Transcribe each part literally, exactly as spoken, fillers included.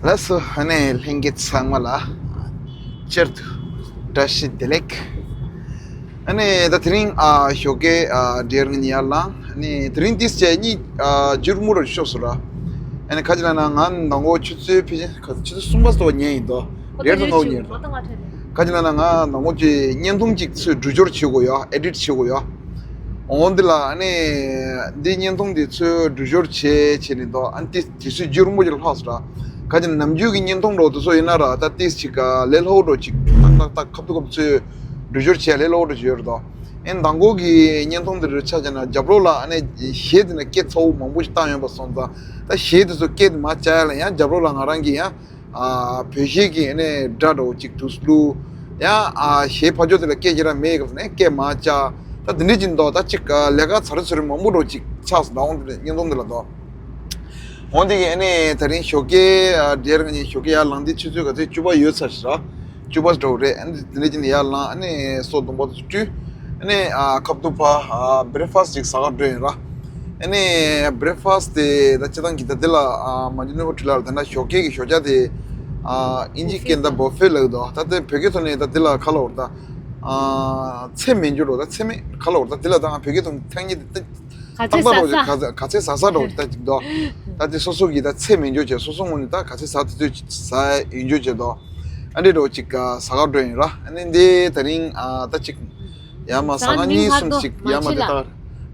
ལགས་སོ། ཨ་ནི་ལྷན་རྒྱས་ཚང་མ་ལ་བསྐྱར་དུ་བཀྲ་ཤིས་བདེ་ལེགས། ཨ་ནི་ད་དེ་རིང་ཨ་ཞོགས་ཀས་ཨ་ཌི་ཡར་ང་གཉིས་ཡར་ལངས། ཨ་ནི་དེ་རིང་ཏིས་བྱས་གཉིས་ཨ་འགྱུར་མོ་རུ་ཤོག་སོ་ར། ཨ་ནི་ཁ་ཅིག་ལ་ན་ང་མདང་དགོང་ཆུ་ཚོད་ཕལ་ཆེར་ཆུ་ཚོད་གསུམ་པ་སོགས་ཉལ་ཡིན་དོ། ཁོ་ད་རེད་དོ་ཡོད་ངའོ་ཅིག་ཉལ་མ་ད་ང་ཁྲེལ་ལེ། ཁ་ཅིག་ལ་ན་ང་མདང་དགོང་ཅིག་བརྙན་ཐུང་ཅིག་ཚོས་འགྲུལ་སྐྱོར་བྱེད་དགོས་ཡོད། ཨེ་ཌིཊ་བྱེད་དགོས་ཡོད། འོང་འདི་ལ་ཨ་ནི་འདི་བརྙན་ཐུང་འདི་ཚོས་འགྲུལ་སྐྱོར་བྱེད་བྱེད་ནི་དོ། ཨ་ནི་དེ་དུས་ཚོད་འགྱུར་མོ་ཅིག་ལྷག་སོ་ར། ཁ་ཅིག་ནམ་རྒྱུན་གྱི་བརྙན་ཐུང་འགྲོ་དུས་ཚོད་ཡིན་ན་ར་ད་ཏིས་ཅིག་ལས་སླ་བོ་འགྲོ་ཅིག་ཏག་ཏག་ཏག་ཁབ་ཏུ་ཁབ་ཚོས་འགྲུལ་སྐྱོར་བྱེད་ལས་སླ་བོ་འགྲོ་ཅིག་ཡོད་རེད་དོ། ཨེ་མདང་དགོང་གི་བརྙན་ཐུང་འདི་རུ་ཆ་བཞག་ན་རྒྱབ་ལོགས་ལ་ཨ་ནི་གཞས་དེ་ན་སྐད་ཚ་བོ་མང་པོ་ཞིག་བཏང་ཡོད་པ་སོང་ཙང་ད་གཞས་དེ་ཚོ་སྐད་དེ་མ་བཅག་ཡ་ལ་ཡང་རྒྱབ་ལོགས་ལ་ང་རང་གིས་ཡང་ཨ་བོད་གཞས་ཀྱི་ཨ་ནི་སྒྲ་འདྲ་བོ་ཅིག་ཏུ་བླུགས། ཡང་ཨ་གཞས་ཕར་ཕྱོགས་དེ་ལ་སྐད་ཅིག་ར་མེད་སྐབས་ནས་སྐད་མ་བཅག་ད་དེ་འདྲས་ཅིག་འདུག་ད་ཅིག་ལས་ཀ་ཚ་རེ་ཚུ་རེ་མང་པོ་འདྲ་བོ་ཅིག་ཆགས་སོང་ད་འོང་དེ་བརྙན་ཐུང་འདི་ལ་འདུག་འོང་དེ་གི་ཨ་ནི་དེ་རིང་ཞོགས་ཀས་ཨ་ཌི་ཡར་ང་གཉིས་ཞོགས་ཀས་ཡར་ལངས་དེ་ཆུ་ཚོད་ག་ཚོད་བཅུ་པ་ཡོལ་ཚར་ཤག་ར། བཅུ་པ་འདྲ་བོ་རེད། ཨ་ནི་དེ་འདྲས་ཅིག་ནས་ཡར་ལངས། ཨ་ནི་སོ་སྡོང་པོ་དེ་བཀྲུས། ཨ་ནི་ཨ་ཁབ་ཏུ་ཕར་ཨ་བྷི་རེག་ཕ་སི་ཅིག་ཟ་ག་འགྲོ་ཡིན་ར། ཨ་ནི་བྷི་རེག་ཕ་སི་དེ་ད་སྤྱིར་བཏང་གི་ད་འདི་ལ་ཨ་མ་འཇུ་ནོར་བུ་བྲིས་ལ་ད་ན་ཞོགས་ཀས་ཀྱི་ཞོགས་ཇ་དེ་ཨ་ཨིན་ཇི་སྐད་ད་བྷུ་ཕེ་ལབ་འདུག་ད་དེ་བོད་སྐད་ཐོག་ནས་ད་འདི་ལ་ག་ལབ་དགོས་རེད་ད། ཨ་ཚེ་མེད་འགྱུར་རོ་ད་ཚེ་མེད་ག་ལབ་དགོས་རེད་ད་འདི་ལ་ད་ང་བོད་སྐད་ཐོག་ཐེངས་གཉིས་དེ། ག་ཚོད་ཟ་ས། ག་ཚོད་ཟ་ས་འདྲ་བོ་ཅིག་ད་ཅིག་འདུག་ད་དེ་སོ་སོ་གིས་ད་ཚེ་མེད་འགྱོ་བྱས་སོ་སོ་ངོས་ནས་ད་ག་ཚོད་ཟ་དེ་ཚོད་ཟ་ཡིན་འགྱོ་བྱས་འདུག་ཨ་འདྲས་འདྲ་བོ་ཅིག་ཟ་ག་འགྲོ་ཡིན་ར། ཨ་ནི་འདི་ད་རིང་ཨ་ད་ཅིག་ཡ་མ་ཟ་ཁང་གཉིས་གསུམ་ཅིག་ཡ་མ་དེ་ད་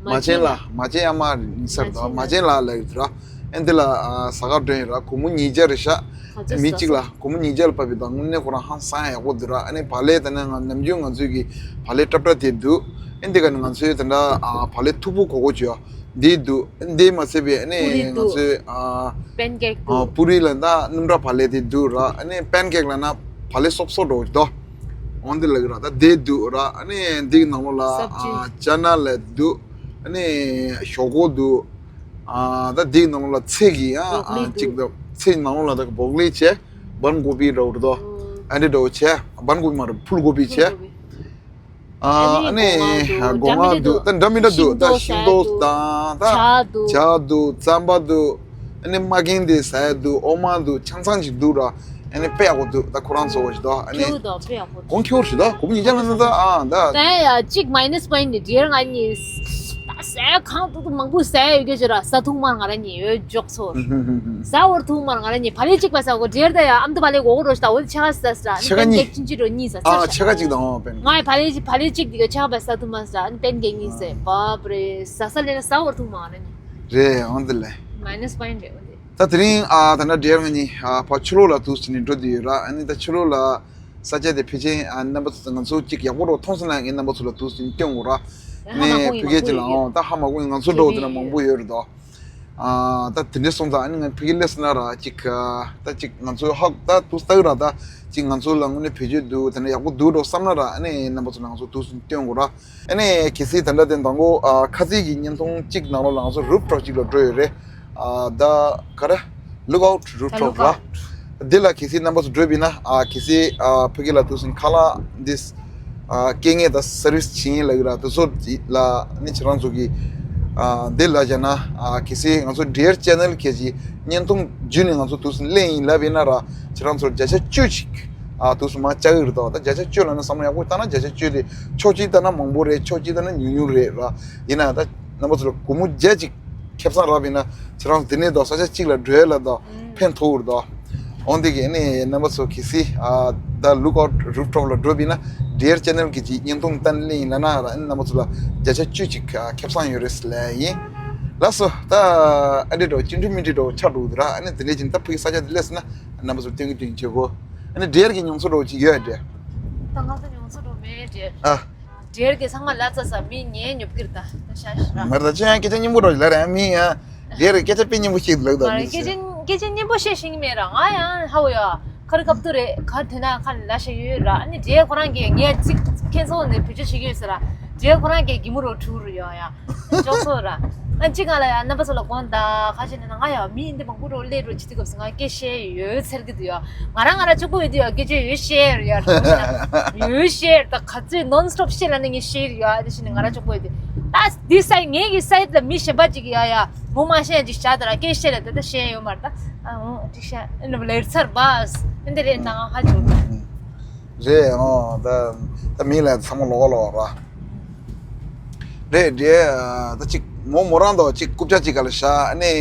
མ་ཆེན་ལ་མ་ཆེན་ཡ་མ་རིང་སར་འདུག་མ་ཆེན་ལ་ལ་ཡོད་ར། ཨ་འདི་ལ་ཟ་ག་འགྲོ་ཡིན་ར། སྒོར་མོ་ཉིས་བརྒྱ་རེད་ཤག་མི་གཅིག་ལ་སྒོར་མོ་ཉིས་བརྒྱ་ལ་ཕབ་པའི་ད་དངོས་གནས་ཁོ་རང་ཧང་སང་ཡག་པོ་འདུག་ར། ཨ་ནི་བག་ལེབ་ད་ནི་ང་ནམ་རྒྱུན་ང་ཚོའི་གི་བག་ལེབ་སྲབ་སྲབ་དེ་འདུག་ཨ་འདི་ག་ནི་ང་ཚོའི་ད་ད་བག་ལེབ་མཐུག་པོ་གོ་གོ་བྱོས། འདི་འདུག་འདི་མ་ཚད་པའི་ཨ་ནི་པུ་རི་ང་འདུག་ཚོའི་ཨ་པན་ཀེག་ཨ་འདུག་པུ་རི་ལ་ན་སྣུམ་ར་བག་ལེབ་དེ་འདུག་ར། ཨ་ནི་པན་ཀེག་ལ་ན་བག་ལེབ་སོབ་སོབ་འདྲ་བོ་ཞིག་འདུག་འོ་འདི་ལ་གི་ར་ད་དེ་འདུག་ར། ཨ་ནི་འདི་གི་ནང་ལོགས་ལ་སབ་ཇི། ཨ་ཅ་ན་ལ་འདུག་ཨ་ནི་ཞོག་ཁོག་འདུག་ཨ་ད་འདི་གི་ནང་ལོགས་ལ་ཚལ་གི་ཡང་ཨ་བོག་ལེ་ཅིག་འདུག་འདུག་ཚལ་གི་ནང་ལོགས་ལ་ད་གི་བོག་ལེ་བྱས་བན་གོ་བི་འདྲ་བོ་རེད་དོ། ཨ་འདི་འདྲ་བོ་བྱས་བན་གོ་བི་མ་རེད་ཕུལ་གོ་བི་ཕུལ་བྱས། གོ་བི། ཨ་ཨ་ནི་ནི་སྒོ་ང་འདུག་སྒོ་ང་འདུག་ད་འདྲ་མི་འདྲ་འདུག་ད་ཤིང་ཏོག་དང་ད་ཇ་འདུག་ཇ་འདུག་རྩམ་པ་འདུག་ཨ་ནི་མ་གིན་དེ་ཟ་ཡ་འདུག་འོ་མ་འདུག་ཆང་ཚང་ཞིག་འདུག་ར། ཨ་ནི་དཔེ་ཡག་པོ་འདུག་ད་ཁོ་རང་ཚོ་བ་ཞིག་འདུག་ཨ་ནི་ཁྱེའུ་དང་དཔེ་ཡག་པོ་འདུག་གོང་ཁྱེའུ་ཞིག་འདུག་སྒོར་མོ་ཉིས་བརྒྱ་ལ་ན་ད་ཨ་ད། ད་ཡ་གཅིག་མའི་ནས་པོ་ཡིན་ནི་ཌི་ཡར་ང་གཉིས་ད་ཟས་གང་ཐུབ་ཐུབ་མང་པོ་ཟ་ཡ་ཡོད་ཀྱི་ཞིག་ར། ཟ་ཐུབ་མ་ང་རང་གཉིས་ཡོད་འཇོག་ཚོ། ཟ་བར་ཐུབ་མ་ང་རང་གཉིས་བག་ལེབ་གཅིག་པ་ཟ་གོ་ཌི་ཡར་ད་ཡ་ཨ་མདོ་བག་ལེབ་གོ་གོ་རོ་ཞིག་ད་འོ་ཆ་ག་ཟ་ཟ་ར། ཨ་ནི་ཆ་ག་པན་ཅིག་ཀེག་ཆུང་ཆུང་རོ་གཉིས་ཟ་ཨ་ཚར་ཆ་ག་ཅིག་ད་ཨོ་པན། ང་ཡི་བག་ལེབ་བག་ལེབ་གཅིག་འདི་ག་ཆ་ག་པ་ཟ་ཐུབ་མ་ཟ་ར། ཨ་ནི་པན་ཀེག་གཉིས་ཟ། བཱབ་རེ། ཟ་ས་ལས་ན་ཟ་བར་ཐུབ་མ་ང་རང་གཉིས། རེད་འོ་འདི་ལས། མའི་ནས་པོ་ཡིན་རེད་འོ་འདི། ད་དེ་རིང་ཨ་ད་ན་ཌི་ཡར་ང་གཉིས་ཨ་ཕར་ཕྱི་ལོགས་ལ་འདུག་སེ་ནས་འགྲོ་བསྡད་ཡོད་ར། ཨ་ནི་ད་ཕྱི་ལོགས་ལ་ས་ཆ་དེ་ཕལ་ཆེར་ཨ་རྣམ་པ་ཚོ་ང་ཚོ་གཅིག་ཡག་པོ་རོ་མཐོང་སོང་ན་ངས་རྣམ་པ་ཚོ་ལ་འདུག་སེ་ནས་སྟོན་དགོས་ར། ཨ་ནི་ཧ་མ་གོ་ཡིན་ང་ཚོ་ཕ་གི་ཅིག་ལ་ཨོ་ད་ཧ་མ་གོ་ཡིན་ང་ཚོ་འགྲོ་དེ་ན་མང་པོ་ཡོད་རེད་དོ། ཨ་ད་དེ་འདྲ་སོང་ཙང་ཨ་ནི་ང་ཕ་གི་སླེབས་སོང་ན་ར་ཅིག་ཨ་ད་ཅིག་ང་ཚོ་ཧ་ད་འདུག་སྟག་ར་ད་ཅིག་ང་ཚོ་ལ་དངོས་གནས་བེད་སྤྱོད་འདུག་དེ་ན་ཡག་པོ་འདུག་འགྲོ་བསམ་ན་ར་ཨ་ནི་རྣམ་པ་ཚོ་ལ་ང་ཚོ་འདུག་སེ་ནས་སྟོན་དགོས་ར། ཨ་ནི་གལ་སྲིད་ད་ལྟ་དེ་མདང་དགོང་ཨ་ཁ་རྩང་གི་བརྙན་ཐུང་གཅིག་ནང་ལོགས་ལ་ང་ཚོ་རུབ་ཊོབ་གཅིག་ལ་འགྲོ་ཡོད་རེད། ཨ་ད་ག་རེ། Lookout Rooftop ར། འདི་ལ་གལ་སྲིད་རྣམ་པ་ཚོ་འགྲོ་བ་ཡིན་ན་ཨ་གལ་སྲིད་ཨ་ཕ་གི་ལ་འདུག་སེ་ཁ་ལག་འདི་ཨ་སྐྱེལ་མཁན་དང་སར་བི་སི་བྱེད་མཁན་ལ་ཡོད་ར། དེ་ཚོ་ལ་ནི་ཁྱེད་རང་ཚོ་གི་ཨ་འདི་ལ་བྱས་ན་ཨ་གལ་སྲིད་ང་ཚོ་ཌི་ཡར་ཆེ་ནལ་གལ་སྲིད་བརྙན་ཐུང་བརྒྱུད་ནས་ང་ཚོ་འདུག་སེ་གླེང་ཡིན་ལབ་ཡིན་ན་ར་ཁྱེད་རང་ཚོར་བརྒྱ་ཆ་བཅུ་ཅིག་ཨ་འདུག་སེ་མར་བཅག་གི་རེད་དོ། ད་བརྒྱ་ཆ་བཅུ་ལ་ནི་བསམ་བློ་ཡག་པོ་བཏང་ན་བརྒྱ་ཆ་བཅུ་དེ་ཕྱོགས་གཅིག་ལྟ་ན་མང་པོ་རེད། ཕྱོགས་གཅིག་ལྟ་ན་ཉུང་ཉུང་རེད་ར། ཡིན་ན་ད་རྣམ་པ་ཚོ་ལ་སྒོར་མོ་བརྒྱ་ཅིག་ཁེ་བཟང་རག་པ་ཡིན་ན་ཁྱེད་རང་ཚོ་དེ་ནས་དོ་ས་ཆ་གཅིག་ལ་འགྲོ་ཡ་ལ་དོ་ཕན་ཐོགས་རེད་དོ། འོན་ཏེ་གི་ནི་རྣམ་པ་ཚོ་གལ་སྲིད་ཨ་ད་Lookout Rooftop ལ་འགྲོ་བ་ཡིན་ན་ཌི་ཡར་ཆེ་ནལ་གི་ཅིག་བརྙན་ཐུང་བལྟས་ནས་གླེང་ཡིན་ལབ་ན་ར་རྣམ་པ་ཚོ་ལ་བརྒྱ་ཆ་བཅུ་ཅིག་ཨ་ཁེ་བཟང་ཡོད་རེད་ཟེར་ལབ་ཡིན། ལགས་སོ། ད་ཨ་འདྲས་འགྲོ་ཅི་འདྲ་མི་འདྲ་འགྲོ་ཆགས་འགྲོ་འདུག་ར། ཨ་ནི་དེ་འདྲས་ཅིག་ད་ཕ་གི་ས་ཆ་དེ་སླེབས་སོང་ན་རྣམ་པ་ཚོར་སྟོན་གི་སྟོན་བྱེད་གོ། ཨ་ནི་ཌི་ཡར་གི་མྱོང་ཚོར་འདྲ་ཅིག་ཡོད་ཨ་འདྲས། ད་ང་ཚོ་མྱོང་ཚོར་འདྲ་མེད་འདྲས། ཨ། ཌི་ཡར་གི་ཚང་མ་ལ་ཙ་ཙ་མི་ཉན་ཉོབ་ཀིར་ད་ད་ཤ་ཤ་ར། མར་ད་ཅི་ཡང་སྐད་ཆ་སྙན་པོ་འདྲ་ལ་ར་མི་ཡ། ཌི་ཡར་གི་སྐད་ཆ་དཔེ་སྙན་པོ་ཞིག་ལབ་ད་མར་མི་སྐད་ཆ་སྐད་ཆ་སྙན་པོ་བཤད་ཤེས་ཀྱི་མེད་ར། ང་ཡང་ཧ་བོ་ཡ་ཁ་རི་ཁབ་ཏུ་རེད་ཁ་དེ་ན་ཁ་ལ་ཤ་ཡོད་ར། ཨ་ནི་ཌི་ཡར་ཁོ་རང་གིས་ངས་ཚིག་ཁྱེད་ཚོ་ནས་བེད་སྤྱོད་བྱེད་ཀྱི་ཡོད་ཟེར་ར། ཌི་ཡར་ཁོ་རང་གིས་གི་མུ་རོ་ཁྲུ་རུ་ཡོ་ཡ་ཅོག་ཚོ་ར། ཨ་ཅི་ག་ལ་ཡ་རྣམ་པ་ཚོ་ལ་དགོངས་དག་ཁ་ཤས་ནས་ན་ང་ཡ་མི་འདི་མང་པོ་རོ་སླེབས་རོ་ཅི་དུས་སྐབས་སུ་ང་སྐད་བཤད་ཡོད་ཚར་གི་འདུག་ཡ། ང་རང་ང་རང་གཅིག་པོ་ཡོད་དུས་ཡ་སྐད་ཆ་ཡོད་བཤད་ཡོད་ཡ་ཡོད་བཤད་ད་ག་ཚོད་ནོན་སི་ཊོབ་བཤད་ལ་ནི་ངས་བཤད་ཡོད་ཡ། དེ་བཞིན་ནི་ང་རང་གཅིག་པོ་ཡོད་དུས་ད་འདི་སའི་ངའི་གི་སའི་ལ་མི་གཞན་པ་ཅིག་ཡ་ཡ་ ངོ་མ་བཤད་ཅིག་བྱ་དང་། སྐད་བཤད་ལ་དེ་ལྟ་བཤད་ཡོད་མ་རེད་ད། ཨ་འོ་ཅིག་བཤད་ཨེ་ནི་ལེར་ཚར་བ་ཨེ་འདི་རེད་ད། ང་ཧ་ཅང་། རེད། ཨོ་ད་ད་མི་ལ་ཚང་མ་ལོག་ལོག་ར། རེད་རེད། ད་ཅིག་མོ་མོ་རང་དོ་ཅིག་རྐུབ་ཀྱག་ཅིག་ག་ལ་བཞག་ཨ་ནི་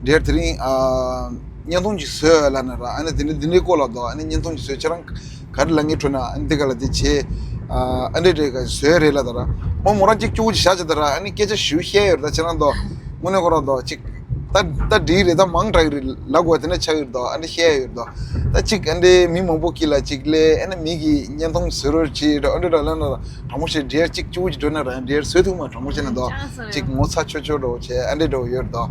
རེད། དེ་རིང་ཨ་བརྙན་ཐུང་ཅིག་བཟོས་ལ་ན་ར། ཨ་ནི་དེ་འདྲ་དེ་འདྲའི་སྐོར་ལ་དོ་ཨ་ནི་བརྙན་ཐུང་ཅིག་བཟོས། ཁྱེད་རང་ག་རེ་ལ་ངས་འཕྲོད་ན་ཨ་ནི་འདི་ག་ལ་དེ་བྱས་ཨ་འདྲ་འདྲ་ག་བཟོས་རེད་ལ། ད་ར་མོ་མོ་རང་ཅིག་ཅུ་ཅིག་བཞག་ཅིག་ད་ར། ཨ་ནི་སྐད་ཆ་ཞུ་བཤད་ཡོད་ར། ད་ཁྱེད་རང་དོ་དངོས་གནས་ཁོ་རང་དོ་ཅིག་ད་ད་འགྲིག་རེད། ད་མང་དྲགས་རེད་ལབ་དགོས་དེ་འདྲ་ཆགས་ཡོད་དོ། ཨ་འདྲ་བཤད་ཡོད་དོ། ད་ཅིག་ཨ་འདྲའི་མི་མང་པོ་གི་ལ་ཅིག་ལས་ཨ་ནི་མི་གི་བརྙན་ཐུང་བཟོ་རོགས་བྱེད་ར། ཨ་འདྲ་འདྲ་ལ་ན་ར། དྲང་མོ་བཤད་འདྲེར་གཅིག་ཅུ་ཅིག་འགྲོ་ན་རང་འདྲེར་བཟོས་ཐུབ་མ། དྲང་མོ་བཤད་ན་དོ་ཅིག་ངོ་ཚ་ཆོ་ཆོ་འགྲོ་བྱས་ཨ་འདྲེ་འགྲོ་ཡོད་དོ།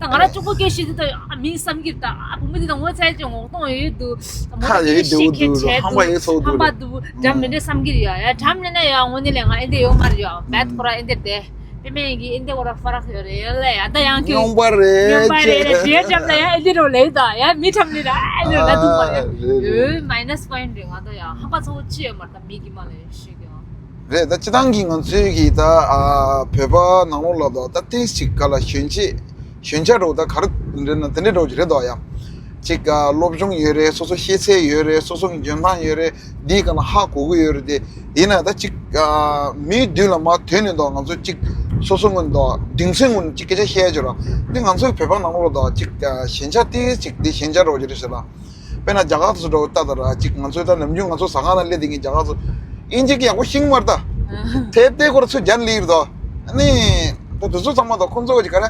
ད་ང་རང་གཅིག་པོ་སྐད་བཤད་དུས་ད་མིང་བསམ་གྱི་རེད། ད་བུ་མོ་འདི་ད་ངོ་ཚ་ཅིག་ངོ་གདོང་ཡོད་དུ་ད་མོ་ཁ་ད་ཡོད་ཤི་དུ་ཁྱེད་དུ་བྱས་ཧམ་པ་ཡོད་ཚོགས་དུ་ཧམ་པ་དུ་འགྲམ་མི་འདྲ་བསམ་གྱི་རེད་ཡ། ཡ་འགྲམ་ནས་ན་ཡ་ངོ་ནས་ལས་ང་ཨེ་འདྲེ་ཡོད་མ་རེད་ཡ། བད་ཁོ་ར་ཨེ་འདྲེ་དེ་པེ་མེ་གི་ཨེ་འདྲེ་ཁོ་ར་ཧྥ་རག་ཡོད་རེད་ཡ། ལ་ཡ་ད་ཡང་ཁྱོད་སྨྱོན་པ་རེད་སྨྱོན་པ་རེད་ཅེས། ལ་ཞེས་འགྲམ་ལ་ཡ་ཨེ་འདྲེ་རོ་ལས་ད་ཡ་མི་འགྲམ་ནས་ད་ཨེ་འདྲེ་ལ་ཐུག་པ་རེད། ཨ་རེད་རེད། ཡོད་མའི་ནས་པོ་ཡིན་ཊི་རེད། ང་ད་ཡ་ཧམ་པ་ཚོ་ཅི་ཡོད་མ་རེད། ད་མི་གི་མ་ལ་ཡ་ཤི་རེད། ད་སྤྱི་བཏང་གི་ང་ཚོའི་གི་ད་ཨ་བོད་པ་ནང་ལོགས་ལ་དོ་ད་ཏིས་ཅིག་ག་ལ་གཞོན་ཆེ་གཞོན་ཆ་འགྲོ་ད་ག་རེ་འདྲ་ན་དེ་འདྲ་འགྲོ་གི་རེད་དོ་ཡ། ཅིག་ཨ་སློབ་སྦྱོང་ཡོད་རེད། སོ་སོ་ཤེས་ཚད་ཡོད་རེད། སོ་སོ་གི་འཇོན་ཐང་ཡོད་རེད། འདིའི་སྒང་ལ་ཧ་གོ་གི་ཡོད་རེད་དེ། ཡིན་ན་ད་ཅིག་ཨ་མིའི་མདུན་ལ་མར་ཐོན་ནས་དོ་ང་ཚོ་ཅིག་སོ་སོ་སྔོན་དོ་གདེང་ཚོད་སྔོན་ཅིག་སྐད་ཆ་བཤད་ཆོག་ར། འདི་ང་ཚོའི་བོད་པ་ནང་ལོགས་ལ་དོ་ཅིག་ཨ་ཞན་ཆ་ཏིས་ཅིག་འདི་ཞན་ཆ་འགྲོ་གི་རེད་ཟེར་ལ། དཔེར་ན་རྒྱ་གར་དུ་འགྲོ་ལྟ་དང་ར། ཅིག་ང་ཚོའི་ད་ནམ་རྒྱུན་ང་ཚོ་ཟ་ཁང་ནང་སླེབས་དེ་ངས་རྒྱ་གར་ཚོ་ཨིན་ཇི་གི་ཡག་པོ་ཤེས་མ་རེད་ད། དེབ་དེ་སྐོར་ཚོ་རྒྱ་ལིར་དོ། ཨ་ནི་ད་དེ་ཚོ་ཚང་མ་དང་ཁོང་ཚོ་གི་ག་རེ་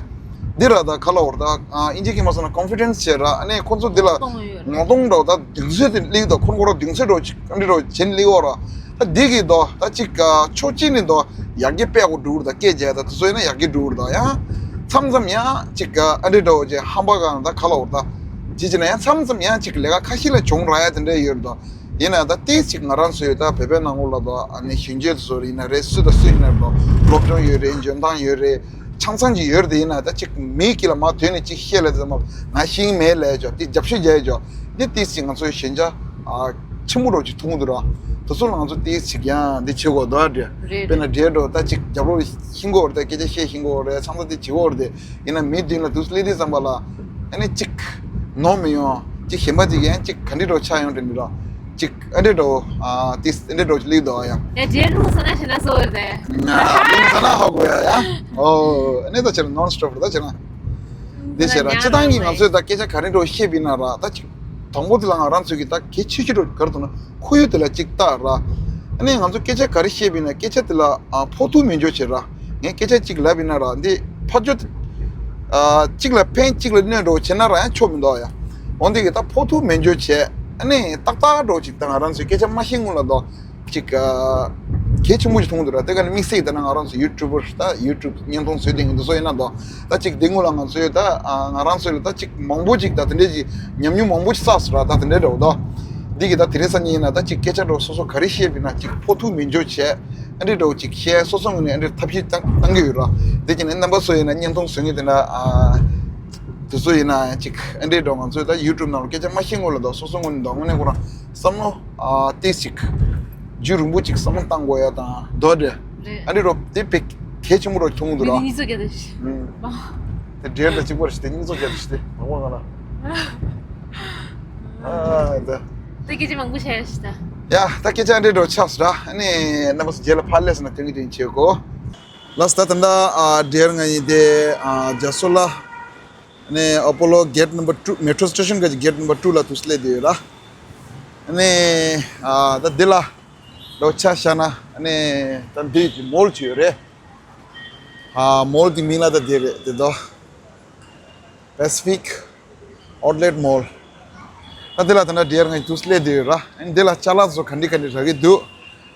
འདི་ར་ད་ག་ལ་འོར་ད་ཨིན་ཇི་གི་མ་སོང་ན་ཀོན་ཕི་ཌེན་སི་བྱེད་ར། ཨ་ནི་ཁོང་ཚོ་འདི་ལ་གཏོང་ཡོད་རེད། ངོ་གདོང་འགྲོ་ད་གདེང་ཚོད་དེ་ལིག་དོ། ཁོང་ཁོ་ར་གདེང་ཚོད་འགྲོ་ཅིག་ཨ་འདི་འགྲོ་བྱེད་ལིག་འོ་ར། ད་འདི་གི་དོ་ད་ཅིག་ཕྱོགས་གཅིག་ནས་དོ་ཡག་གི་དཔེ་གོ་འགྲུར་ད་སྐད་རྒྱག་ད་དེ་ཚོ་ཡིན་ན་ཡག་གི་འགྲུར་ད་ཡང་མཚམས་མཚམས་ཡང་ཅིག་ཨ་འདི་འགྲོ་བྱེད་ཧམ་པ་གང་ད་ག་ལ་འོར་ད་ཅི་བྱེད་ན་ཡང་མཚམས་མཚམས་ཡང་ཅིག་ལས་ཀ་ཁ་ཤས་ལ་གྱོང་རག་ཡ་དེ་འདྲ་ཡོད་དོ། ཡིན་ན་ད་ཏིས་ཅིག་ང་རང་ཚོའི་ད་བོད་པའི་ནང་ལོགས་ལ་དོ་ཨ་ནི་གཞོན་སྐྱེས་ཚོ་ཡིན་ན་རེད། སུ་དང་སུ་ཡིན་ན་རེད་དོ། སློབ་སྦྱོང་ཡོད་རེད། འཇོན་ཐང་ཡོད་རེད། ཆང་ཚང་ཅིག་ཡོད་རེད་དེ། ཡིན་ན་ད་ཅིག་མི་དཀྱིལ་ལ་མར་ཐོན་ནས་ཅིག་བཤད་ལ་དེ་ཚང་མ་ང་ཤེས་མེད་ལས་ཅོ་དེ་རྒྱབ་ཤོད་རྒྱག་ཡ་ཅོ་འདི་ཏིས་ཅིག་ང་ཚོའི་ཞན་ཆ་ཨ་ཆེན་པོ་རོ་ཅིག་མཐོང་གི་འདུག་ར། དེ་ཚོ་ལ་ང་ཚོ་ཏིས་ཅིག་ཡང་འདི་བྱེད་དགོས་དོ་རེད། རེད་དཔེར་ན་རེད། འདྲེ་འགྲོ་ད་ཅིག་རྒྱབ་ལོགས་ཤིང་གོ་རེད། སྐད་ཆ་བཤད་ཤིང་གོ་རེད། ཆང་ཚང་དེ་བྱེད་དགོས་རེད་དེ། ཡིན་ན་མི་མདུན་ལ་དུས་སླེབས་དུས་ཙམ་པ་ལ་ཨ་ནི་ཅིག་ནོར་མི་ཡོང་། ཅིག་གཞན་པ་ཅིག་ཡང་ཅིག་ག་འདྲི་འགྲོ་ཆགས་ཡོང་དྲན་འདུག་ར། ཅིག་ཨ་འདྲི་འགྲོ་ཨ་ཏིས་ཨ་འདྲི་འགྲོ་ཅིག་སླེབས་འདུག་ཨ་ཡང་། ཡ་རྗེས་ལུང་ས་ན་ཞེ་ན་སོ་རེད་དེ། ལུང་ས་ན་ཧ་གོ་ཡ་ཡ། ཨོ་ཨ་ནི་ད་ཆེ་ན་ནོན་སི་ཊོབ་རེད། ད་ཆེ་ན་འདི་བྱས་ར་སྤྱི་བཏང་གི་ང་ཚོས་ད་སྐད་ཆ་ག་རེ་འགྲོ་བཤད་པ་ཡིན་ན་ར། ད་ཅིག་དང་པོ་དེ་ལ་ང་རང་ཚོས་ཀྱི་ད་གལ་ཆེ་ཤོས་འགྲོ་ག་རེ་འདུག་ན་ཁོར་ཡུག་དེ་ལ་ཅིག་ལྟ་ར། ཨ་ནི་ང་ཚོ་སྐད་ཆ་ག་རེ་བཤད་པ་ཡིན་ན་སྐད་ཆ་དེ་ལ་ཨ་ཕོག་ཐུག་མི་འཇོག་བྱེད་ར། ངས་སྐད་ཆ་གཅིག་ལབ་ཡིན་ན་ར་འདི་ཕར་ཕྱོགས་དེ་ཨ་གཅིག་ལ་ཕན་གཅིག་ལ་གནོད་འགྲོ་བྱེད་ན་ར་ཡང་ཆོ་མི་འདུག་ཡ། འོན་ཏེ་གི་ད་ཕོག་ཐུག་མི་འཇོག་བྱས་ཨ་ནི་ཏག་ཏག་འགྲོ་ཅིག་ད་ང་རང་ཚོའི་སྐད་ཆ་མ་བཤད་སྔོན་ལ་འདུག་ཅིག་ཨ་གལ་ཆེན་པོ་ཞིག་མཐོང་གི་འདུག་ར། དེ་ག་ནི་དམིགས་བསལ་ད་ན་ང་རང་ཚོ་ཡུ་ཊུབ་པར་ད་ཡུ་ཊུབ་བརྙན་ཐུང་བཟོས་དེ་འདི་ཚོ་ཡིན་ན་འདུག་ད་ཅིག་དེ་སྔོན་ལ་ང་ཚོའི་ད་ཨ་ང་རང་ཚོའི་ལ་ད་ཅིག་མང་པོ་ཅིག་ད་དེ་འདྲས་ཀྱི་ཉམས་མྱོང་མང་པོ་ཅིག་བསགས་སོང་ར། ད་དེ་འདྲས་འདྲ་བོ་འདུག་འདི་གི་ད་དེ་རིང་སང་ཉིན་ཡིན་ན་ད་ཅིག་སྐད་ཆ་འདྲ་བོ་སོ་སོ་ག་རེ་བཤད་པ་ཡིན་ན་ཅིག་ཕོག་ཐུག་མི་འཇོག་བྱས། ཨ་འདྲས་འདྲ་བོ་ཅིག་བཤད། སོ་སོ་ངོས་ནས་ཨ་འདྲས་ཐབས་ཤེས་བཏང་བཏང་གི་ཡོད་ར། དེ་ཀྱི་ནས་རྣམ་པ་ཚོ་ཡིན་ན་བརྙན་ཐུང་བཟོ་མཁན་དེ་འདྲ་ཨ་དེ་ཚོ་ཡིན་ན་ཅིག་ཨ་འདྲས་འདྲ་བོ་ང་ཚོས་ད་ཡུ་ཊུབ་ནང་ལ་སྐད་ཆ་མ་བཤད་སྔོན་ལ་ད་སོ་སོ་ངོས་ནས་ད་དངོས་གནས་ཁོ་རང་བསམ་བློ་ཨ་ཏོག་ཙམ་ཅིག་རྒྱུན་རིང་པོ་ཅིག་བསམ་བློ་བཏང་དགོས་ཡ་དང་དོ་འདྲ། རེད། ཨ་འདྲས་འདྲ་བོ་དེ་དཔེ་གལ་ཆེན་པོ་ར་མཐོང་གི་འདུག་ར། མི་གཉིས་ཚོ་ག་འདྲ་ཞིག་ཨུམ། དེ་འདྲས་ད་གཅིག་པ་རེད་ཤག་དེ་གཉིས་ཚོ་ག་འདྲ་ཞིག་དེ་མང་པོ་ག་ལ། ཨ་ད། ད་སྐད་ཆ་མང་པོ་བཤད་ཡ་ཞིག་ད། ཡ་ད་སྐད་ཆ་འདྲ་འདྲ་ཆགས་སོང་ར། ཨ་ནི་རྣམ་པ་ཚོ་རྗེས་ལ་ཕར་སླེབས་སོང་ན་སྟོན་གི་སྟོན་བྱེད་གོ། ལགས་སོ། ད་ད་ལྟ་ཨ་འདྲེར་ང་ཡིན་དེ་ཨ་རྒྱ་མཚོ་ལ་ཨ་ནི་ཨ་པོ་ལོ་གེ་ཊི་ནམ་བར་ཊུ་མེ་ཊྲོ་སི་ཊེ་ཤན་གི་གེ་ཊི་ནམ་བར་ཊུ་ལ་དུ་སླེབས་བསྡད་ཡོད་ར། ཨ་ནི་ཨ་ད་འདི་ལ་འགྲོ་ཆ་བཞག་ན་ཨ་ནི་ད་འདི་མོལ་ཅིག་ཡོད་རེད། ཨ་མོལ་གྱི་མིང་ལ་ད་དེ་རེད་དེ་དོ། Pacific Outlet Mall། ད་དེ་ལ་ད་ན་འདྲེར་ང་དུ་སླེབས་དེ་ར། ཨ་ནི་དེ་ལ་ཅ་ལག་ཚོ་ག་འདྲ་ག་འདྲ་རག་གི་འདུག་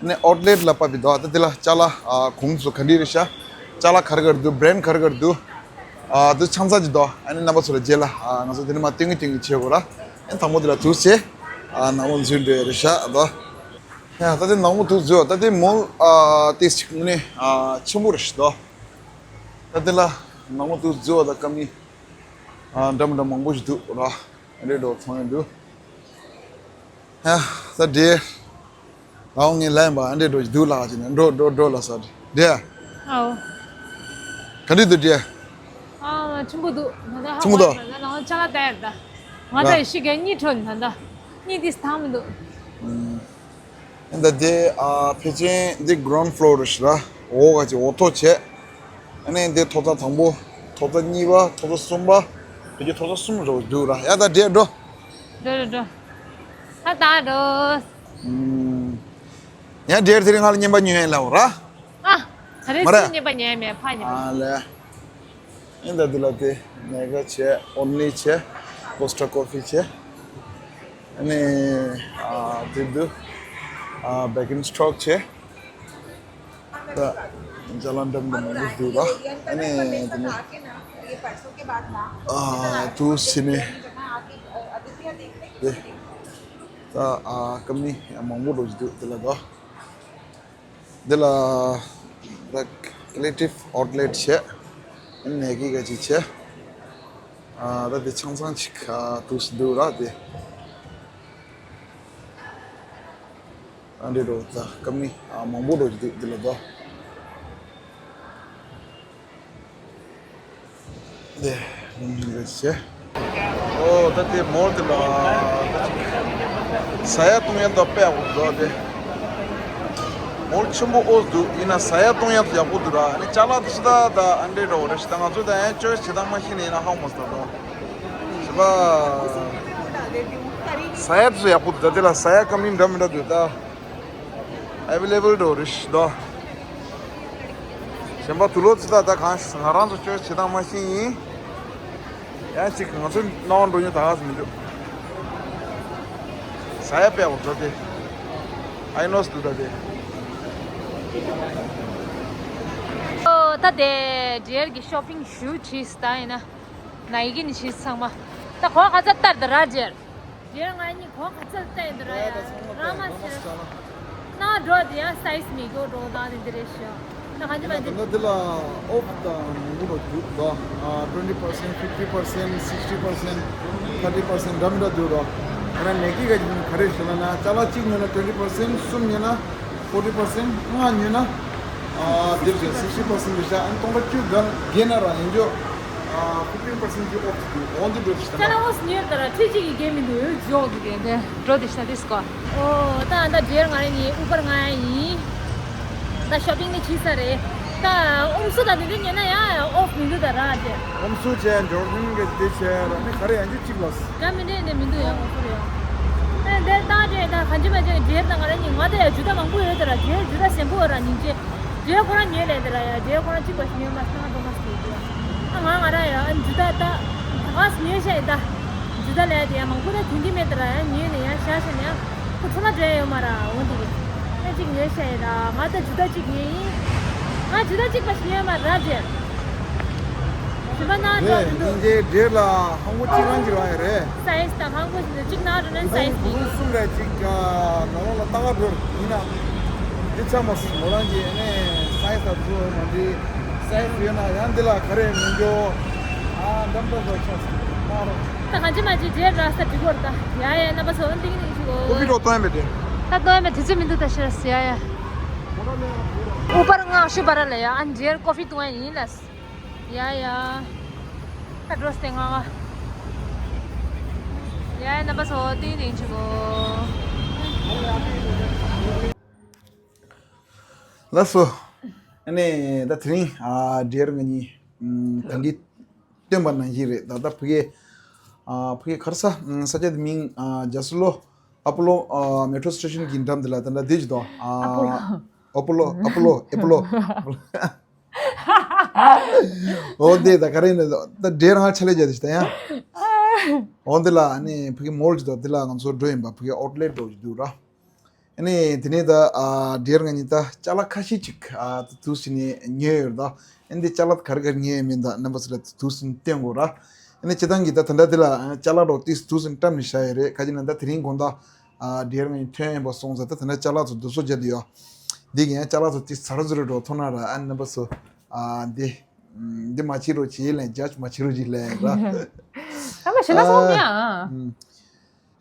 ཨ་ནི་ཨའུཊ་ལེཊ་ལ་བབས་པའི་དོ། ད་དེ་ལ་ཅ་ལག་ཨ་གོང་ཚོ་ག་འདྲ་རེད་ཤག་ཅ་ལག་ག་རེ་ག་རེ་འདུག་བྷི་རེན་ཌི་ག་རེ་ག་རེ་འདུག་ཨ་དུ་ཆང་ས་ཅིག་དོ། ཨ་ནི་རྣམ་པ་ཚོ་ལ་རྗེས་ལ་ཨ་ང་ཚོ་དེ་ནས་མ་སྟོན་གི་སྟོན་གི་བྱེད་དགོས་ར། ཨ་ནི་དང་པོ་དེ་ལ་དུ་བྱས་ཨ་ནང་ལོགས་འཛུལ་འགྲོ་ཡ་རེད་ཤག་དོ། ཡ་ད་དེ་ནང་ལོགས་དུ་འཛུལ་བ། ད་དེ་མོལ་ཨ་ཏོག་ཙམ་དངོས་གནས་ཨ་ཆེན་པོ་རེད་ཤག་དོ། ད་དེ་ལ་ནང་ལོགས་དུ་འཛུལ་བ་ད་ཀ་མི་ཨ་འདྲ་མི་འདྲ་མང་པོ་ཞིག་འདུག་ར། ཨ་འདྲས་འགྲོ་ཚོང་ཡོད་འདུག་ཡ་ད་འདྲས་ལའོ་ངས་ལན་པ་ཨ་འདྲས་འགྲོ་ཞིག་འདུག་ལགས་ཅེ་ན་འགྲོ་འགྲོ་འགྲོ་ལ་ས་འདྲས། ཨའོ། ག་འདྲས་འདུག་འདྲས། ཨ་ ཆེན་པོ་འདུག་ད་ལྟ་ཧ་ཆེན་པོ་འདུག་ང་ད་ལྟ་ཅ་ལག་ལྟ་ཡ་རེད་ད། ང་ད་ཡ་ཤི་ག་གཉིད་ཁྲོད་ད་ལྟ། གཉིད་དེ་ཐང་མི་འདུག་ཨ་ད་དེ་ཨ་ཕལ་ཆེར་འདི་གྷ་རའུན་ཌི་ཕི་ལོར་རེད་ཤག་ར། འོག་ག་ཅིག་འོག་ཐོག་བྱས། ཨ་ནི་འདི་ཐོག་རྩེག་དང་པོ། ཐོག་རྩེག་གཉིས་པ། ཐོག་རྩེག་གསུམ་པ། ཕལ་ཆེར་ཐོག་རྩེག་གསུམ་རེ་འདུག་ར། ཡ་ད་འདྲེ་འགྲོ། འགྲོ་འགྲོ་འགྲོ། ད་ད་འགྲོ། ཨུམ། ཡ་འདྲེ་དེ་རིང་ང་ལ་བརྙན་པར་ཉོ་ཡ་ལབ་ར། ཨ། ད་རེས་མ་རེད། སུ་བརྙན་པར་ཉོ་ཡ་མེད་ཕ་ཉོ། ཨ་ལེ། ཨེ་ད་འདི་ལ་དེ་ནེ་ག་བྱས། ཨོན་ལི་བྱས། ཀོ་སི་ཊ་ཀོ་ཕི་བྱས། ཨ་ནི་ཨ་དེ་འདུག་ཨ་བེ་ཀིན་སི་ཊོག་བྱས། ད་ཅ་ལག་འདྲ་མི་འདྲ་མང་པོ་འདུག་ད། ཨ་ནི་དེ་ནི་ཨ་དུ་སི་ནི་དེ་ད་ཨ་ཀམ་ནི་མང་པོ་འགྲོ་གི་འདུག་དེ་ལ་ད། འདི་ལ་ད་ཀི་རི་ཨེ་ཊིབ་ཨའུཊ་ལེཊ་བྱས། ཨ་ནི་ནེ་ཀི་ག་ཅིག་བྱས། ཨ་ད་དེ་ཆང་ཚང་ཅིག་ཨ་འདུག་སེ་འདུག་ར་དེ། ཨ་འདྲེ་འགྲོ་ད་ཀམ་ནི་ཨ་མང་པོ་འགྲོ་གི་འདུག་འདི་ལ་ད། དེ་ལུང་ཉིན་རེ་བྱས། ཨོ་ད་དེ་མོལ་དེ་ལ་ཟ་ཡ་བཏུང་ཡ་ད་དཔེ་ཡག་པོ་འདུག་དེ། མོལ་ཆེན་པོ་ཨོ་འདུག་ཡིན་ན་ཟ་ཡ་བཏུང་ཡ་ཡག་པོ་འདུག་ར། ཨ་ནི་ཅ་ལག་དེ་ཤི་ད་ད་ཨ་འདྲེ་འགྲོ་རེ་ཤི་ད་ང་ཚོ་ད་ཡང་ཅོའི་སི་བྱེད་སྟངས་མ་ཤེས་ནས་ཡིན་ན་ཧ་གོ་མ་སོང་ད། ཤི་པ། ཟ་ཡ་དེ་ཚོ་ཡག་པོ་འདུག་ད་དེ་ལ་ཟ་ཡ་ཀམ་ནི་འདྲ་མི་འདྲ་འདུག་ད། ཨེ་ཝེ་ལེ་བལ་འགྲོ་རེ་ཤི་ད། གཞན་པ་དུ་ལོ་ཙི་ད་ད་གང་ང་རང་ཚོ་ཅོའི་སི་བྱེད་སྟངས་མ་ཤེས་ཡིན། ཡང་ཅིག་ང་ཚོའི་སྣང་བ་འགྲོ་ཉེན་ད་ག་ཙམ་མི་འདུག་ཟ་ཡ་དཔེ་འོ་ད་དེ། ཨའི་ནོ་སི་འདུག་ད་དེ། ཨོ་ད་དེ་འདྲེ་གི་ཤོ་པིང་ཞུ་བྱས་ད་ཡིན་ན། ནའི་ཀི་ནས་བྱས་ཚང་མ། ད་གོ་ག་ཚ་ལྟར་ད་ར་འདྲེ། རྗེས་ང་གཉིས་གོང་ཁ་ཚལ་བསྟན་འདི་ར་ཡ་ར་མ་ཟེར། ན་འགྲོ་དེ་ཡང་སའིས་མི་གོ་འགྲོ་དང་དེ་འདི་རེད་ཤག་ད་གང་ཅི་མ་ད་འདི། ད་འདི་ལ་ཨོཕ་དང་མང་པོ་རོ་འདུག་ག་ཨ་twenty percent, fifty percent, sixty percent, thirty percent འདྲ་མི་འདྲ་འདུག་ར། ཁ་ན་ནེ་ཀི་ག་ཅི་ནི་ག་རེ་ཤི་ལ་ན་ཅ་ལག་གཅིག་ཉོས་ན་twenty percent, གསུམ་ཉོས་ན། forty percent ལྔ་ཉོས་ན། ཨ་དེབ་ཅན་sixty percent རེད་ཤག་ཨ་ནི་སྟོང་པ་བཅུ་བརྒལ་བརྒལ་ན་ར་ཡིན་རྒྱུ། ཨ་fifteen percent གྱི་ཨོཕ་དེ་འོང་དུ་འགྲོ་ཤག་ཅ་ལག་ཨོས་ཉོས་དར་ཁྲི་གཅིག་གི་རྒྱན་མི་འདུག་འཇོག་གི་རྒྱན་དེ་འགྲོ་དེ་ཤ་དེ་སྐོ། ཨོ་ད་ཨ་ད་རྗེར་ང་རེ་ནི་ཨུ་པར་ང་ཡིན། ད་ཤོ་པིང་ནི་བྱས་ས་རེད། ད་ཨོམ་སུ་ད་དེ་འདྲ་ཉོས་ན་ཡང་ཨོཕ་མི་འདུག་ད་ར་དེ། ཨོམ་སུ་བྱས་འབྱོར་ཧིན་གི་དེ་བྱས་ར་ནི་ག་རེ་ཡང་རྒྱུ་གཅིག་ལ། ད་མི་འདྲ་འདྲ་མི་འདུག་ཡང་ཨོ་ཁོ་རེ་ཡང་། ཨ་འདིར་བཏང་རྗེས་ད་གང་ཅི་མ་བྱས་རྗེས་ད་ང་རང་ཉིད་ང་ད་ཡ་ཇུ་ད་མང་པོ་ཡོད་ད་ར་རྗེས་ཇུ་ད་སེམས་པོ་ར་སྙིང་རྗེ། རྗེས་ཁོ་རང་ཉོས་ལས་ད་ར་ཡ་རྗེས་ཁོ་རང་གཅིག་པ་ཞིག་ཉོས་མ་སོང་ང་འགྲོ་མ་སོང་ཡོད་ད། ཨ་ང་ང་ར་ཡ་ཨ་ཇུ་ད་ད་ག་ས་ཉོས་ཤ་ཡི་ད། ཇུ་ད་ལས་ད་ཡ་མང་པོ་ད་དུང་གི་མེད་ད་ར་ཡ་ཉོས་ནས་ཡ་ཤ་ཤ་ནས་ཡ་ཁོ་ཚོ་ལ་འདྲ་ཡོད་མ་ར་འོང་དེ་གི་ཨ་གཅིག་ཉོས་ཤ་ཡི་ད་ང་ད་ཇུ་ད་གཅིག་ཉོས་ཡིན། ང་ཇུ་ད་གཅིག་པ་ཞིག་ཉོས་མ་ར་རྗེས། ཞིམ་པ་ན་འགྲོ་རེད། མི་འདུག་སྙིང་རྗེ་འདྲེ་ལ་ཧང་གོ་གཅིག་རང་གཅིག་རང་ཡོད་རེད། སའིས་དང་ཧང་གོ་ཞིག་གཅིག་ན་འགྲོ་ན་སའིས་མི་འདུག་གསུམ་རེད་གཅིག་ནང་ལོགས་ལ་ལྟ་ག་འགྲོ་ཡིན་ན། འདི་ཆ་མ་སོང་མོ་རང་གི་ནས་སའིས་དང་བཟོ་མ་འདི་སའིས་ཡོད་ན་ཡང་འདི་ལ་ག་རེ་མི་འགྱོ། ཨ་འདམ་འདམ་བཟོ་ཆ་སོང་ལྟ་རོགས། ད་གང་ཅི་མ་ཅི་རྗེས་ར་ས་འགྲིག་གོ་ར་ད་ཡ་ཡ་རྣམ་པ་ཚོ་འདི་གི་ནི་ཞིག་གོ། ཀོ་ཕི་འགྲོ་གཏོང་ཡ་མེད་དེ། ད་གཏོང་ཡ་མེད་དེ་ཚོད་མི་འདུག་ད་ཤེས་ར་ཟེར་ཡ་ཡ། ཨུ་པར་ང་ཤུ་པར་ལ་ཡ་ཨ་འདྲེར་ཀོ་ཕི་བཏུང་ཡ་ཡིན་ལ། ཡ་ཡ། ད་འགྲོ་སྟེ་ང་ང་། ཡ་ཡ་རྣམ་པ་ཚོ་ཏིང་ཏིང་ཆུ་གོ། ལགས་སོ། ཨ་ནི་ད་དེ་རིང་ཨ་འདྲེར་ང་གཉིས་ཨམ་ད་གིན་སྟོན་པ་ནང་བཞིན་རེད་ད། ད་ཕ་གི་ཨ་ཕ་གི་ག་རེ་ས་ཨམ་ས་ཆ་དེ་མིང་ཨ་རྒྱ་སོ་ལོ། ཨ་པོ་ལོ་ཨ་མེ་ཊོ་སི་ཊེ་ཤན་གྱི་འགྲམ་དེ་ལ་ད་ལྟ་བསྡད་ཀྱི་འདུག་ཨ་ཨ་པོ་ལོ་ཨ་པོ་ལོ་ཨེ་པོ་ལོ། འོ་དེ་ད་ག་རེ་ཡིན་ད་འདྲེ་རང་ཆ་ལེ་བརྒྱབ་དེ་ཤི་ད་ཡ། འོ་དེ་ལ་ཨ་ནི་ཕ་གི་མོལ་གྱི་འདུག་དེ་ལ་ང་ཚོ་འགྲོ་ཡིན་པ་ཕ་གི་ཨའུཊ་ལེཊ་འགྲོ་གི་འདུག་ར། ཨ་ནི་དེ་ནས་ད་ཨ་འདྲེར་ང་གཉིས་ད་ཅ་ལག་ཁ་ཤས་ཅིག་ཨ་ད་དུས་སུ་ནས་ཉོས་ཡོད་རེད་ད། ཨ་ནི་དེ་ཅ་ལག་ག་རེ་ག་རེ་ཉོས་ཡོད་མིན་ད་རྣམ་པ་ཚོ་ལ་དུས་སུ་ནས་སྟོན་དགོས་ར། ཨ་ནི་སྤྱིར་བཏང་གི་ད་ད་ལྟ་དེ་ལ་ཅ་ལག་འགྲོ་དུས་སུ་དུས་སུ་ནས་བཀྲམ་ནས་བཞག་ཡོད་རེད། ག་ཅི་ན་ད་དེ་རིང་དགོང་དག་ཨ་འདྲེར་ང་གཉིས་ཐོན་ཡོད་པ་སོང་ཙང་ད་ད་ལྟ་ཅ་ལག་ཚོ་བསྡུ་གསོག་བརྒྱབ་བསྡད་ཡོད། འདི་གི་ཡང་ཅ་ལག་ཚོ་དེ་ཚ་ར་ཚུ་ར་འགྲོ་ཐོན་ན་ར་ཨ་ནི་རྣམ་པ་ཚོ་ཨ་འདི་འདི་མ་བྱེད་རོགས་བྱེད་ལན་ཇ་ཇི་མ་བྱེད་རོགས་བྱེད་ལན་ར། ཨ་མ་ཞེ་ན་སོང་ཨ་མེད་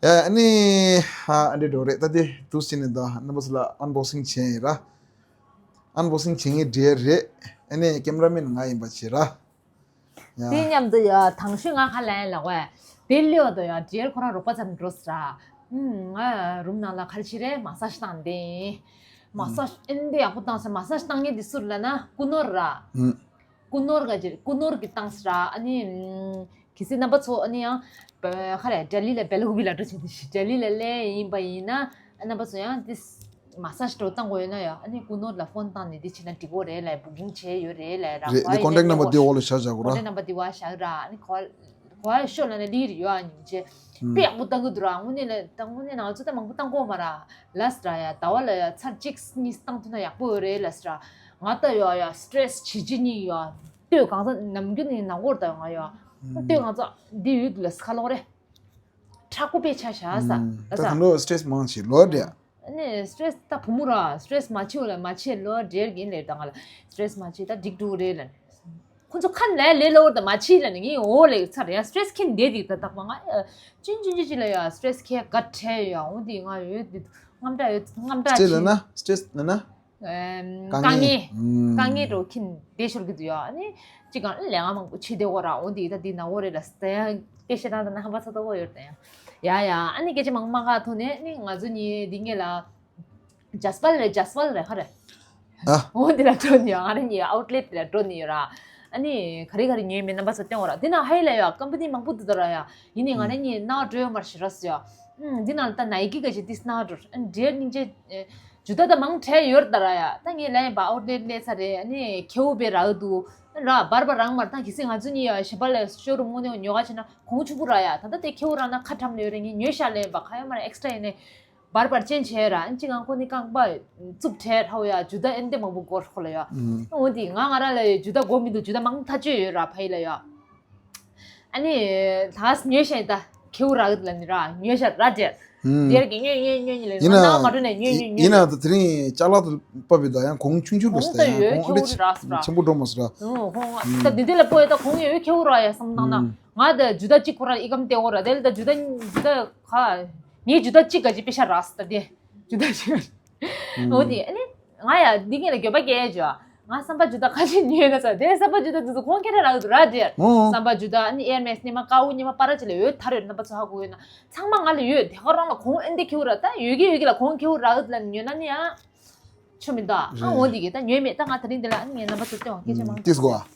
ཨ། ཨ་ནི་ཨ་འདྲེ་འགྲོ་རེད། ད་དེ་དུས་ཕྱིན་ནས་ད་རྣམ་པ་ཚོ་ལ་ཨན་བོག་སིང་བྱས་ཡིན་ར། ཨན་བོག་སིང་བྱེད་མཁན་འདྲེ་རེད། ཨ་ནི་ཀེམ་ར་མེན་ང་ཡིན་པ་བྱེད་ར། ཡ། དེ་མཉམ་དུ་ཡ་དང་ཤོས་ང་ཁ་ལན་ལ་བས། དེ་ལེའོ་དོ་ཡ་ཌི་ཨེལ་ཁོ་རང་རོགས་པ་ཙམ་འགྲོ་སྲ། ཨུམ། ང་རུམ་ནང་ལ་ཁར་ཕྱི་རེ་མ་སཱ་ཇི་བཏང་དེ། མ་སཱ་ཇི་ཨེན་དེ་ཡག་པོ་བཏང་སྲ། མ་སཱ་ཇི་བཏང་ངེས་དེ་སུར་ལ་ན་ཀུ་ནོར་ར། ཀུ་ནོར་ག་ཅིག་ཀུ་ནོར་གི་བཏང་སྲ། ཨ་ནི་གལ་སྲིད་རྣམ་པ་ཚོ་ཨ་ནི་ཡང་ཁ་རེ་ལྡི་ལི་ལ་བེ་ལ་ཀུ་པི་ལ་འགྲོ་ཆེ་དེ་ཤི་ལྡི་ལི་ལ་ལེ་ཡིན་པ་ཡིན་ན། ཨ་རྣམ་པ་ཚོ་ཡང་དེ་མ་སཱ་ཇི་འགྲོ་བཏང་དགོས་ཡོད་ན་ཡང་ཨ་ནི་ཀུ་ནོར་ལ་ཕོན་བཏང་ནས་དེ་བྱས་ན་འགྲིག་གོ་རེད་ལ། བུ་ཀིང་བྱས་ཡོད་རེད་ལ་ར། རེད། དེ་ཀོན་ཊེག་ནམ་བར་དེ་འོག་ལ་བཞག་བཞག་གོ་ར། ཀོན་ཊེག་ནམ་བར་དེ་བ་བཞག་ར། ཨ་ནི་གོ་གོ་ཤོ་ལ་ནི་ལི་རི་ཡོད། ཨ་ནི་བྱས་དཔེ་ཡག་པོ་བཏང་གི་འདུག་ར། དངོས་གནས་ལ་ད་དངོས་གནས་ང་ཚོ་ད་མང་པོ་བཏང་གོ་མ་ར། ལས་ར་ཡ་ཟླ་བ་ལ་ཡ་ཚར་གཅིག་གཉིས་བཏང་ཐུབ་ན་ཡག་པོ་ཡོད་རེད་ལས་ར། ང་ད་ཡོ་ཡ་སི་ཊེ་རེ་སི་བྱེད་ཀྱི་ནི་ཡོ། ལྟོས་གང་ས་ནམ་རྒྱུན་ནི་ནང་སྐོར་ད་ང་ཡོ། ལྟོས་གང་ས་འདི་ཡོད་ལ་སི་ཁ་ལོག་རེད། ཁྲག་པོ་དཔེ་ཆ་བཞག་ས། ད་ད་ད་ལོ་སི་ཊེ་རེ་སི་མང་ཆེ་ལོ་རེད། ཨ་ནི་སི་ཊེ་རེ་སི་ད་བུ་མོ་ར་སི་ཊེ་རེ་སི་མ་ཆེ་བ་ལ་མ་ཆེ་ལོ་རེད་ཡིན་ལེ། ད་ང་ལ་སི་ཊེ་རེ་སི་མ་ཆེ་ད་འགྲིག་འགྲོ་རེད་ལ། ཁོ་ཚོ་ཁ་ལས་ལས་ལོ་ད་མ་ཆེ་ལ་ནི་ངའི་འོ་ལེ་ཚར་ཡ་སི་ཊེ་རེ་སི་ཁེན་དེ་དེ་ད་དག་པ་ང་ཅིན་ཅིན་ཅིན་ཅིན་ལ་ཡ་སི་ཊེ་རེ་སི་ཁེ་ག་ཁྲེ་ཡ་འོ་དེ་ང་ཡོད་དེ་རྔམ་དྲག་ཡོད་རྔམ་དྲག་སི་ཊེ་རེ་སི་ཆེ། ལ་ན་སི་ཊེ་རེ་སི་ལ་ན། ཨེམ། དཀའ་དཀའ་ངལ། ངལ། ཨུམ། དཀའ་ངལ་འགྲོ་ཁྱིམ་བདེ་ཤོར་གི་འདུག་ཡ། ཨ་ནི་གཅིག་གང་ལས་ང་མང་པོ་བྱེད་བདེ་གོ་ར། འོ་འདི་ད་འདི་ན་འོ་རེད་ལ་ཟེར་ཡ། སྐད་བཤད་སྟངས་ད་ན་ཧམ་པ་ཚ་ཏོག་གོ་ཡོད་ད་ཡ། ཡ་ཡ། ཨ་ནི་སྐད་ཆ་མང་མང་ག་ཐོག་ནས་ནི་ང་ཚོ་གཉིས་འདི་ངེད་ལ་ཇ་སི་པལ་རེད། ཇ་སི་པལ་རེད་ཧ་རེད། ཨ། འོ་འདི་ལ་འགྲོ་ནི་ཡ། ང་རང་གཉིས་ཨའུ་ཊི་ལེ་ཊི་ལ་འགྲོ་ནི་ཡོད་ར། ཨ་ནི་ག་རེ་ག་རེ་ཉོས་མེད་རྣམ་པ་ཚོ་སྟོན་འོ་ར། འདི་ན་ཧའི་ལ་ཡ་ཀམ་པ་ནི་མང་པོ་འདུག་ད་ར་ཡ། ཡིན་ནི་ང་རང་གཉིས་ན་འགྲོ་ཡོད་མ་རེད་ཤི་ར་སི་ཡ། ཨུམ། འདི་ནང་ད་ནའི་ཀི་ག་ཅིག་ཏིས་ན་འགྲོ། ཨ་ནི་འདྲེར་སྙིང་རྗེ། ཇུ་ད་ད་མང་དྲགས་ཡོད་ད་ར་ཡ། ད་ངས་ལན་པ་ཨའུ་ཊི་ལེ་ཊི་ལས་ཚར་རེད། ཨ་ནི་ཁེའུ་བེ་རག་འདུག་ར་བར་བར་རང་མར་ད་གི་སི་ང་ཚོ་གཉིས་ཡ་ཞེ་པ་ལས་ཤོ་རུམ་དངོས་གནས་ཉོ་ག་ཕྱིན་ན་གོང་ཆུང་པོ་ར་ཡ། ད་ད་དེ་ཁེའུ་རག་ན་ཁ་ཁྲམ་ལས་རེད། ངས་ཉོས་ཤག་ལན་པ་ཁ་ཡ་མར་ཨེག་སི་ཊྲ་ཡིན་ནས་བར་བར་ཅན་བྱས་ར། ཨ་ནི་ཅི་གང་ཁོ་ནི་རྐང་པ་རྩུབ་བྲལ་ཧའོ་ཡ། ཇུ་ད་ཨེན་དེ་མང་པོ་སྐོར་ཁོ་ལ་ཡ། འོ་དེ་ང་ང་ར་ལ་ཇུ་ད་སྒོ་མི་འདུག་ཇུ་ད་མང་ཐག་ཆོད་ཡོད་ར་ཕ་ཡི་ལ་ཡ། ཨ་ནི་ད་ཉོས་ཤག་ད་ཁེའུ་རག་ལ་ནི་ར་ཉོས་ཤག་ར་འདྲེར། ཨུམ། འདྲེར་གི་ཉོས་ཉོས་ཉོས་ཉོས་ལ་ཡིན་ན་ང་ང་འགྲོ་ནས་ཉོས་ཉོས་ཉོས་ཡིན་ན་ད་དེ་རིང་ཅ་ལག་ཏུ་བབས་པའི་ད་ཡང་གོང་ཆུང་ཆུང་དུ་གོང་ད་ཡོད་ཁེའུ་རག་སོ་ར། ཆེན་པོ་འགྲོ་མ་སོ་ར། ཨུམ། གོང་ད་འདི་འདི་ལ་པོ་ཡོད་ད་གོང་ཡོད་ཁེའུ་རག་ཡ་བསམ་བཏང་ན། ང་ད་ཇུ་ད་གཅིག་ཁོ་ར་ཨི་ཀམ་ཏེ་འོ་ར་དེ་ལ་ད་ཇུ་ད་ཇུ་ད་ཁ་ངའི་ཇུ་ད་གཅིག་ག་ཅིག་པེ་ཤ་རག་སོ་ད་དེ་ཇུ་ད་གཅིག་འོ་དེ་ཨ་ནི། ང་ཡ་འདི་ངེད་ལ་འགྱོད་པ་སྐྱེ་ཡ་ཅོ། ང་བསམ་པ་ཇུ་ད་ཁ་ཤས་ཉོས་ན་ས་དེ་བསམ་པ་ཇུ་ད་དུ་དུ་ཁོང་ཁྱེད་ར་རག་དུ་ར་དེ། ཨོ། བསམ་པ་ཇུ་ད་ཨ་ནི་ཨེར་མེས་ཉི་མ་ཀའུ་ཉི་མ་པ་ར་ཅི་ལ་ཡོད་ད་རེད། རྣམ་པ་ཚོ་ཧ་གོ་ཡོད་ན་ཚང་མ་ང་ལ་ཡོད། དེ་ག་རང་ལ་གོང་ཨེན་དེ་ཁེའུ་ར་ད་ཡོད་གི་ཡོད་གི་ལ་གོང་ཁེའུ་རག་ལ་ཉོས་ན་ནི་ཡ། ཆོ་མི་འདུག་ཨ། རེད། འོ་འདི་གི་ད་ཉོས་མེད་ད་ང་ད་རིང་འདི་ལ་ཨ་ནི་ངའི་རྣམ་པ་ཚོ་སྟོན་བ་སྐད་ཆ་མང་། ཏིས་གོ་ཨ།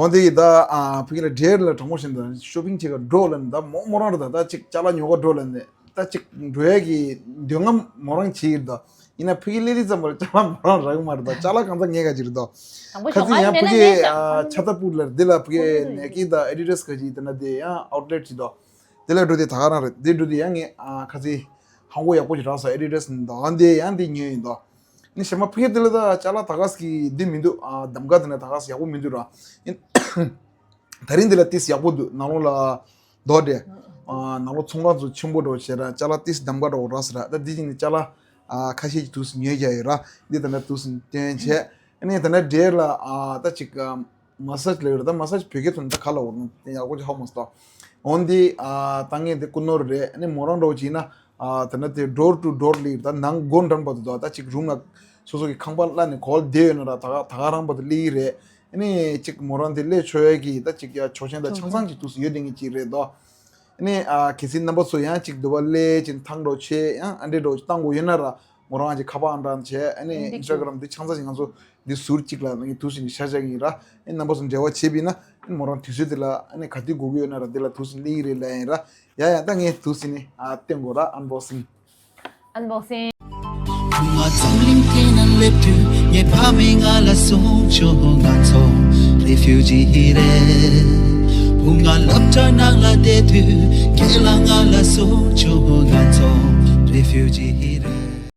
འོ་འདི་གི་ད་ཨ་ཕ་གི་ལ་འདྲེར་ལ་དྲང་མོ་བཞིན་དུ་ཤོ་པིང་བྱེད་ག་འགྲོ་ལ་ནི་ད་མོ་མོ་རང་རེད། ད་ད་ཅིག་ཅ་ལག་ཉོ་ག་འགྲོ་ལ་ནི་ད་ཅིག་འགྲོ་ཡ་གི་འདོད་རྔམ་མོ་རང་བྱེད་ཀྱི་རེད་ད། ཡིན་ན་ཕ་གི་ལི་ལི་ཙམ་པར་ཅ་ལག་མོ་རང་རག་གི་མ་རེད། ད་ཅ་ལག་གང་ཚ་ངས་ག་ཅིག་རེད་ད། དང་པོ་ཁ་ཚིག་ཞོགས་ཡང་ཕ་གི་ཨ་ཆ་ད་པུར་ལ་འདི་ལ་ཕ་གི་ནེ་ཀི་ད་ཨེ་ཌི་ཌ་སི་ག་ཅིག་དེ་ན་དེ་ཡང་ཨའུ་ཊི་ལེ་ཊི་ཅིག་ད། དེ་ལ་འགྲོ་དེ་ད་ག་རང་རེད། དེ་འགྲོ་དེ་ཡང་ངས་ཨ་ཁ་ཚིག་ཧང་གོ་ཡག་པོ་ཞིག་རག་སོང་། ཨེ་ཌི་ཌ་སི་ནི་ད་ག་འདི་ཡང་འདི་ཉོས་ཡིན་ད། ནི་ཞེ་མ་ཕ་གི་དེ་ལ་ད་ཅ་ལག་ད་ག་སི་གི་འདི་མི་འདུག་ཨ་གདམ་ག་དེ་ན་ད་ག་སི་ཡག་པོ་མི་འདུག་ར། ཡིན་ད་རིང་འདི་ལ་ཏིས་ཡག་པོ་འདུག་ནང་ལོགས་ལ་རྡོ་འདྲེ། ཨ་ནང་ལོགས་ཚོང་ཁང་ཚོ་ཆེན་པོ་འགྲོ་བྱས་ར། ཅ་ལག་ཏིས་གདམ་ག་འགྲོ་རག་སོང་ར། ད་འདི་ཅིག་ནི་ཅ་ལག་ཨ་ཁ་ཤས་ཀྱི་དུས་སུ་ཉོས་རྒྱ་ཡོད་ར། འདི་ད་ན་དུས་སུ་སྟོན་བྱས། ཨ་ནི་ད་ན་འདྲེ་ལ་ཨ་ད་ཅིག་ཨ་མ་སཱ་ཇི་ལབ་ཡོད་རེད། ད་མ་སཱ་ཇི་བོད་སྐད་ཐོག་ནས་ད་ག་ལབ་དགོས་རེད་ཡག་པོ་ཅིག་ཧ་གོ་མ་སོང་། འོན་ཏེ་ཨ་ད་ངས་དེ་ཀུ་ནོར་རེད། ཨ་ནི་མོ་རང་འདྲ་བོ་ཅིག་ཡིན་ན་ཨ་ད་ན་དེ་ཌོར་ཊུ་ཌོར་ལབ་ཡོད་རེད། ད་ནང་སྒོ་འགྲམ་བར་དུ་ད་ད་ཅིག་རུམ་ལ་སོ་སོ་གི་ཁང་པ་གླ་ནས་གོལ་བསྡད་ཡོད་ན་ར། ད་ག་ད་ག་རང་བར་དུ་སླེབས་ཀྱི་རེད། ཨ་ནི་ཅིག་མོ་རང་དེ་སླེབས་ཆོག་ཡ་གི་ད་ཅིག་ཡ་ཆོག་མཆན་ད་ཆང་ཚང་ཅིག་འདུག་སེ་ཡོད་དེ་ངེས་ཅིག་རེད་དོ། ཨ་ནི་ཨ་གལ་སྲིད་རྣམ་པ་ཚོ་ཡང་ཅིག་འདུག་པ་སླེབས་ཅིག་ཐང་འགྲོ་ཆེ་ཡང་ཨ་འདྲེ་འགྲོ་བཏང་དགོས་ཡོད་ན་ར། མོ་རང་གི་ཁ་པར་ཨང་གྲངས་བྱས། ཨ་ནི་ཨིན་སི་ཊ་གྷི་རམ་འདི་ཆང་ས་ཞིག་ང་ཚོ་འདི་ཟུར་གཅིག་ལ་ངས་དུས་སུ་ནི་ཤ་ཤ་ཡིན་ར། ཨ་ནི་རྣམ་པ་ཚོ་འབྲེལ་བ་བྱེད་པ་ཡིན་ན་ཨ་ནི་མོ་རང་དུས་ཚོད་འདི་ལ་ཨ་ནི་ག་དུས་དགོས་ཀྱི་ཡོད་ན་ར་འདི་ལ་དུས་སུ་སླེབས་ཀྱི་རེད་ལབ་ཡིན་ར། ཡ་ཡ་ད་ངས་དུས་སུ་ནི་ཨ་སྟོན་དགོས་ར། ཨན་བོག་སིང་། ཨན་བོག་སིང་། བུང་བ་འཛམ་གླིང་སྟེང་ན་སླེབས་དུས་ངའི་ཕ་མས་ང་ལ་གསུངས་བྱུང་། ང་ཚོ་རེ་ཕིའུ་ཇི་རེད། བུ་ང་སློབ་གྲྭ་ནང་ལ་བསྡད་དུས་ཁྱེད་ལ་ང་ལ་གསུངས་བྱུང་། ང་ཚོ་རེ་ཕིའུ་ཇི།